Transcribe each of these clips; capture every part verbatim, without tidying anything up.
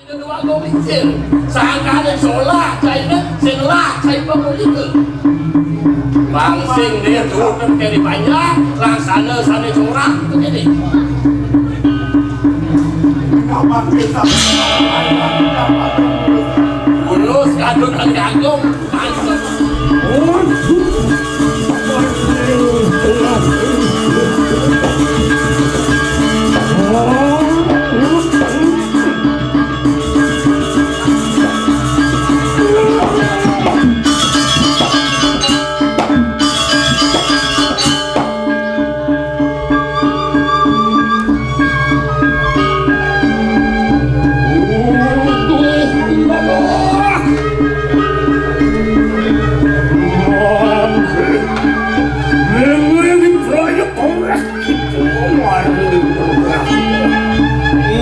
Dua gong licin, sangkane solah, caine sing lah, cai pemulike. Bang sing dia turun kene panjang, laksana sane corah kene. Bulus kadut kali agung,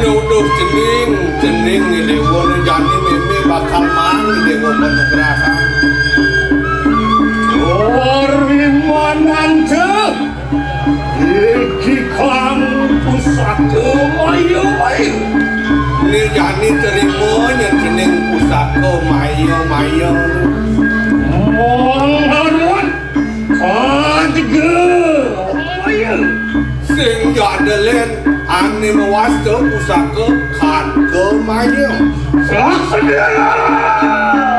Nuduh cening, cening ni dewa ni jani meme bakal mang ni dewa penugrahan. Parimananta, iki kang pusaka maya-maya. Ni jani terima nya cening pusaka maya-maya. Mangharun Khadga maya. Sing jada len ane mawasta pusaka khadga maya. Saksena.